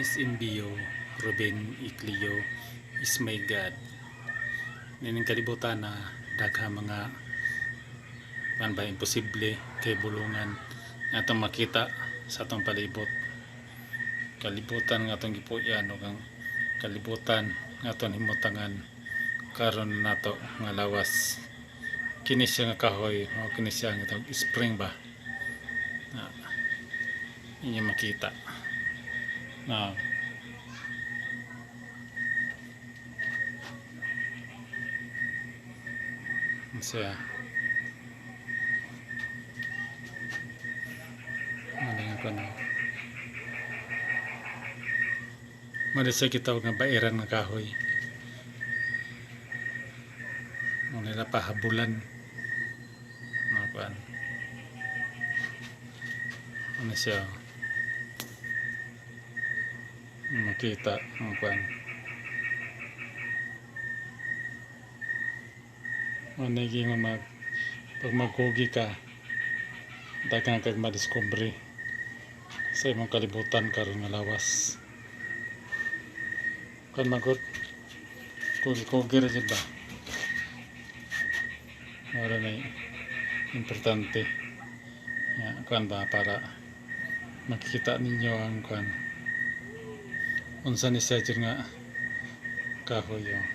SMBU Ruben Ecleo is my God. Nining kalibutan na daghang mga kan ba, imposible kay bulungan nga atong makita sa atong palibot. Kalibutan nga atong gipuy-an ug ang kalibutan nga atong himutangan karon nato nga lawas. Kini siya nga kahoy o kini siya nga itong spring ba na inyo makita na siya. Ano ko na. Mali siya gitawag nga bairan nga kahoy. Mo nila pahabulan. Mga kuan. Ano siya? Makita ang kuan. Ano yung mag pag magkugi ka, daghan kag madiskubre sa imong kalibutan karon nga lawas. Kan magod kugi-kugi ra jud ba. Wala na importante. Ya, kuan ba, para makita ninyo ang kuan. Unsa ni siya jud nga kahoy, oh.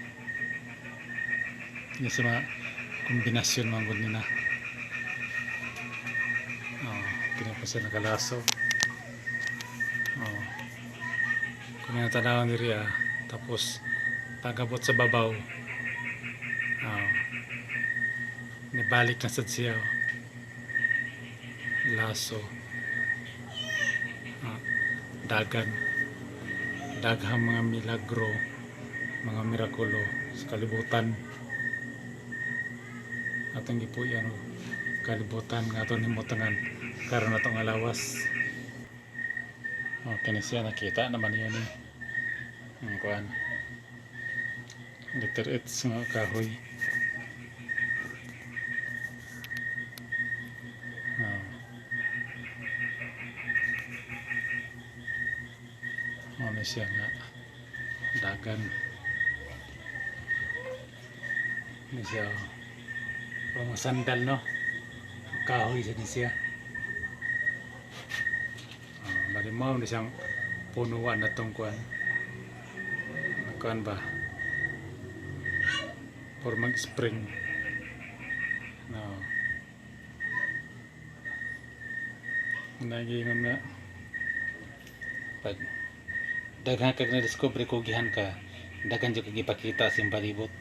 Ni sa mga kombinasyon man gud ni na. Oh, kini pa siya nakalaso. Oh. Kung nga tanawan diri ah, tapos pagabot sa babaw. Oh. Nibalik na sad siya. Oh. Laso. Ah, dagan. Daghang mga milagro, mga mirakulo sa kalibutan. Atong gipuy-an og kalibutan nga aton himutangan karon atong lawas. Okay na siya, nakita naman yun eh. Ang kuan. Letter H nga kahoy. Oh. Ano siya nga dagan. Ano siya, oh. Parang mga sandal, no? Kahoy siya ni siya. Oh, bali mo ni siyang punuan na tong kuan. Kuan ba? For mag-spring. No. Nagingon nga pag daghan kag na-discover, kugihan ka, daghan jud kag ipakita sa imong palibot.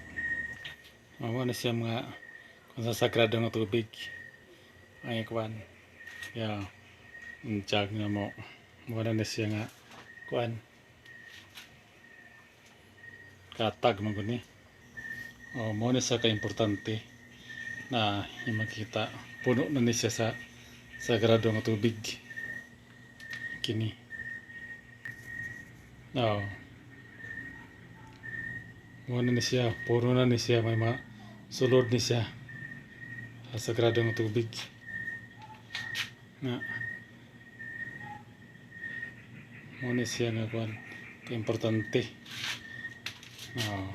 Mao na siya mga kung sa sagrado nga tubig ay kuan. Yeah. Untag na mo. Wala na siya nga kuan. Katag man gud ni. Oh, mo na siya ka-importante na makita. Puno na ni siya sa sagrado nga tubig. Kini. Oh. Mo na ni siya, puno na ni siya, may mga sulod ni siya sa sagrado nga tubig. Na. Mo ni siya nga kuan ka-importante. Oh.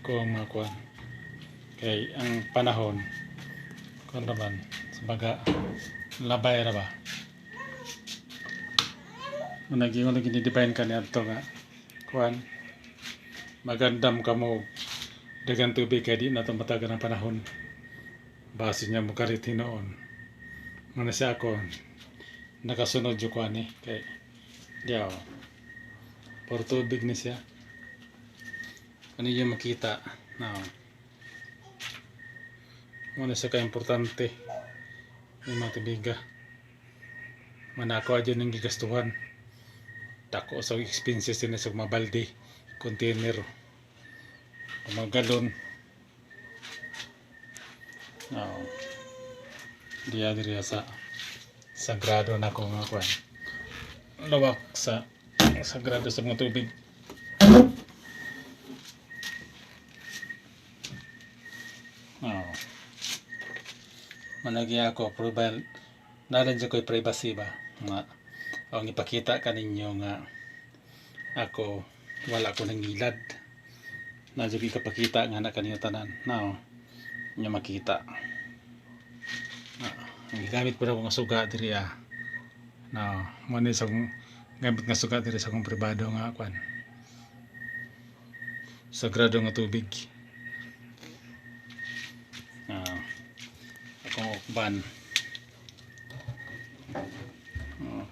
Ko ang mga kuan. Kay ang panahon kuan raman, sabaga labay ra ba. Nagingon lagi ni Divine kaniadto nga kuan, magandam ka mo daghang tubig kay di na ito matagal ang panahon. Base niya mo karit hinuon. Muna siya ako nakasunod yung kuan eh. Kay diyaw. Puro tubig ni siya. Ano yung makita? No. Muna siya ka-importante. Yung mga tubiga. Manako adyo ng gigastuhan. Dako sa expenses din sa mga balde, container, o mga galon. Oo. Diya diriya sa sagrado na ko nga kuan. Lawak sa sagrado sa mga tubig. Oo. Managi ako provide nalan ko privacy ba nga Ang ipakita kaninyo nga ako wala ko nangilad. Na jud ikapakita nga na kaninyo tanan. Now, inyo makita. Ah, ang gigamit po na nga suga diri ah. Now, mo ni sa akong gamit nga suga diri sa akong pribado nga kwan. Sagrado nga tubig. Ah, akong ukban. Oh.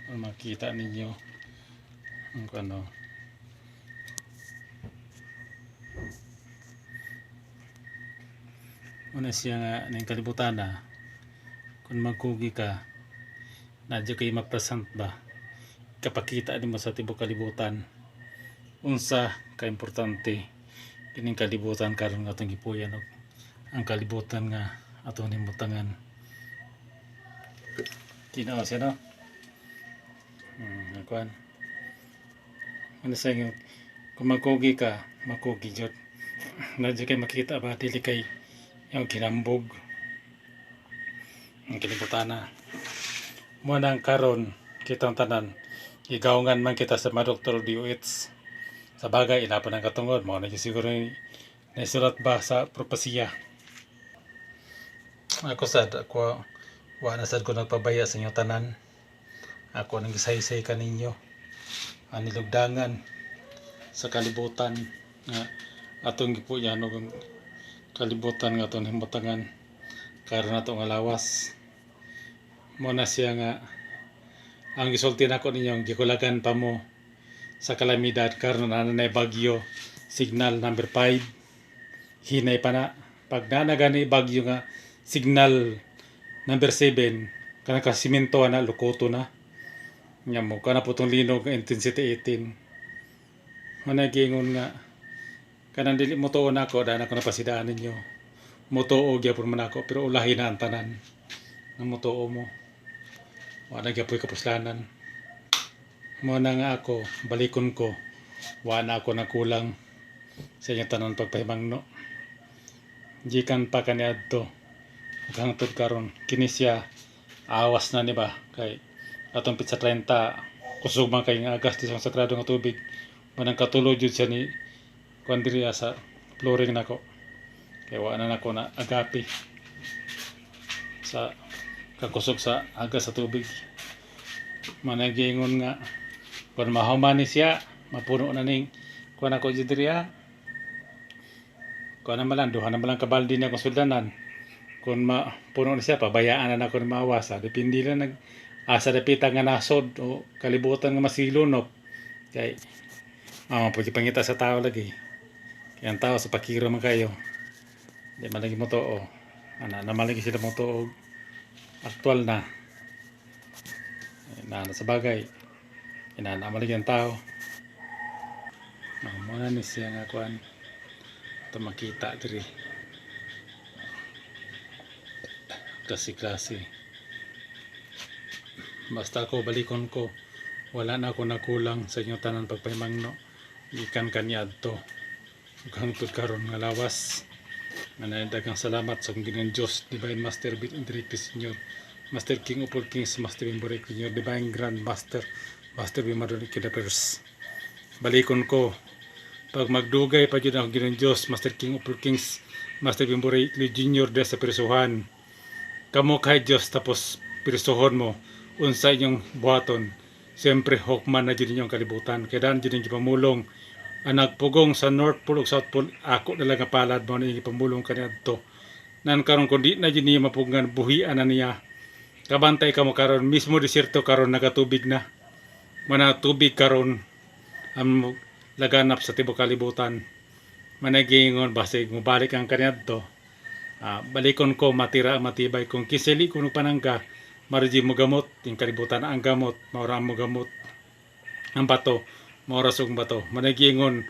Ang makita ninyo ang ano. Una siya nga ning kalibutan na kung magkugi ka na kay mapresent ba kapakita nimo sa tibok kalibutan unsa ka importante kining kalibutan karon nga atong gipuyan og ang kalibutan nga atong nimutangan. Tinaw siya no? Kuan. Ano sa inyo, kung magkugi ka, makugi jud. Na kay makita ba dili kay yung kinambog ang kalibutan na. Mo nang karon kitang tanan gigawngan man kita sa mga doktor DOH. Sa bagay ila pa ng katungod mo na siguro naisulat ba sa propesiya. Ako sad ako wa na sad ko nagpabaya sa inyo tanan. Ako nang gisaysay kaninyo ang nilugdangan sa kalibutan nga atong gipuyan og ang kalibutan nga atong himutangan karon nato nga lawas. Mo na siya nga ang gisulti nako ninyo, gikulagan pa mo sa kalamidad karon na nanay bagyo signal number 5. Hinay pa na pag nanagani bagyo nga signal number 7, kanang kasimento na lukoto na nya mo kana putong linog nga intensity 18. Managingon nga kanang dili mo tuo nako, dahil ako napasidaan ninyo, motuo gyapon man ako, pero ulahi na ang tanan nga motuo mo, wala gyapoy kapuslanan. Mo na nga ako balikon ko, wa na ako nagkulang sa inyong tanan pagpahimangno gikan pa kaniadto ug hangtod karon. Kini siya awas na ni ba kay atong pitsa 30, kusog man kay nga agas di sa sagrado nga tubig. Manang katulo jud siya ni kuan diri sa flooring nako kay wa na nako na agapi sa kakusog sa agas sa tubig. Managingon nga kung mahuman ni siya mapuno na ning kuan ako diri ah. Kuan na man lang, duha na man lang kabaldi na akong suldanan. Kung mapuno na siya, pabayaan na nako ni maawas. Depende lang nag asa dapita nga nasod o kalibutan nga masilunop kay pwede pangita sa tao lagi kay ang tao sa pakiro man kayo, di man lagi mo to ana naman lagi sila mo to aktual na na sa bagay inana man lagi ang tao. Mo na ni siya nga kuan ito makita diri klase-klase. Basta ako balikon ko, wala na ako nakulang sa inyong tanan pagpahimangno gikan kaniadto ug hangtod karon nga lawas. Manay daghang salamat sa akong Ginoong Diyos, Divine Master Bit Enrique Senior, Master King of all Kings, Master Bimborek Junior, Divine Grand Master, Master Bimadon Kidapers. Balikon ko pag magdugay pa jud ang Ginoong Diyos, Master King of all Kings, Master Bimborek Junior de sa presuhan kamo kay Diyos, tapos pirsuhon mo, unsa inyong buhaton? Siyempre hukman na jud inyong kalibutan kay daan jud inyong gipamulong ang nagpugong sa North Pole ug South Pole. Ako na lang nga palad mo na inyong gipamulong kaniadto nan karon. Kung di na jud niya mapugngan, buhian na niya. Kabantay kamo karon, mismo desierto karon nagatubig na mana tubig karon ang laganap sa tibok kalibutan. Managingon basig mobalik ang kaniadto. Balikon ko, matira ang matibay kung kiseli kuno panangga marji mo gamot yung kalibutan. Ang gamot maura mo gamot ang bato, maura sug bato. Managingon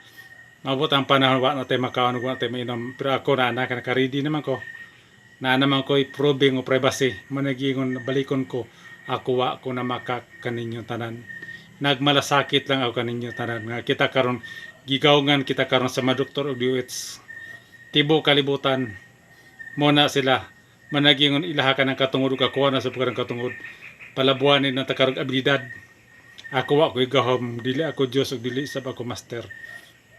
mabot ang panahon wa na tay makaon, wa na tay mainom, pero ako na na naka-ready naman ko na naman ko proving o privacy. Managingon balikon ko, ako wa ko na maka kaninyo tanan, nagmalasakit lang ako kaninyo tanan nga kita karon gigawngan kita karon sa mga doktor og DOH tibo kalibutan. Mo na sila managingon ilaha ka ng katungod ug kakuha na sa pagkarang katungod. Palabuanin na takarog abilidad. Ako wa ko'y gahom, dili ako Dios ug dili sab ako master.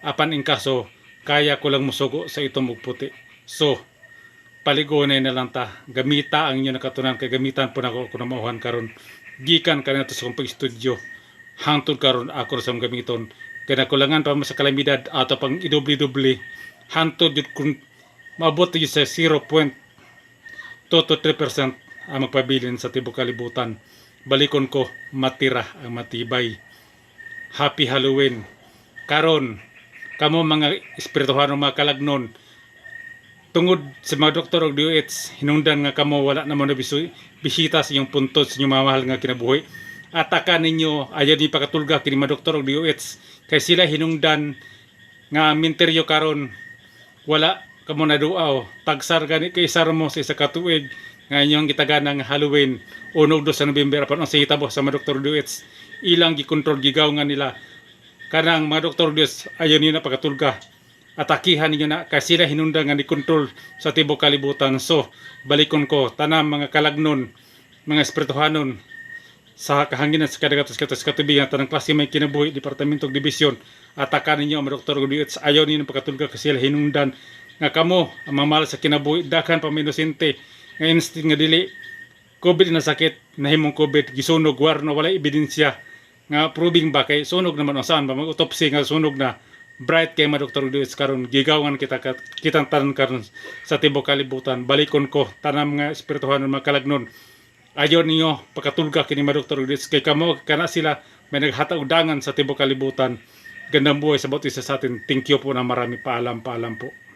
Apan in kaso, kaya ko lang musugo sa itom ug puti. So, paligonay na lang ta. Gamita ang inyo nakatunan kay gamitan po nako ako na mauhan karon. Gikan kanato sa akong pag-studio. Hangtod karon ako ra sa akong gamiton. Kay nakulangan pa mo sa kalamidad ato pang idubli-dubli. Hangtod jud kung maabot jud sa 0.2 to 3% ang magpabilin sa tibok kalibutan. Balikon ko, matira ang matibay. Happy Halloween. Karon, kamo mga espirituhano, mga kalagnon, tungod sa mga doktor og DOH, hinungdan nga kamo wala na mo na bisita sa inyong puntod sa inyong mamahal nga kinabuhi. Ataka ninyo, ayaw ni pakatulga kini mga doktor og DOH kay sila hinungdan nga minteryo karon wala kamo naduaw. Tagsar gani kay sar mo sa isa ka tuig nga inyong gitaganang Halloween, 1 ug 2 sa November, apan ang hitabo sa mga doktor DOH, ilang gikontrol, gigaw nga nila kanang mga doktor DOH, ayaw niyo na pakatulga. Atakihan ninyo na kay sila hinungdan nga ni kontrol sa tibok kalibutan. So balikon ko, tanang mga kalagnon, mga espirituhanon sa kahanginan, sa kadagatan, sa katubigan, tanang klase may kinabuhi, departamento ug dibisyon, ataka ninyo ang mga doktor ug DOH. Ayaw ninyo ng pagkatulga kasi sila hinungdan nga kamo ang mamahal sa kinabuhi. Daghan pa may inosente nga instant nga dili COVID na sakit nahimong COVID, gisunog, warno, wala ebidensya nga proving ba kay sunog naman, saan ba mag-autopsy nga sunog na? Bright kay mga doktor DOH karon, gigawan kita kitang tanan karon sa tibok kalibutan. Balikon ko, tanang mga espirituhanon, mga kalagnon, ayaw ninyo pagkatulga kini mga doktor DOH kay kamo kana sila may naghatag og dangan sa tibok kalibutan. Gandang buhay sa bawat isa sa atin. Thank you po na marami. Paalam, paalam po.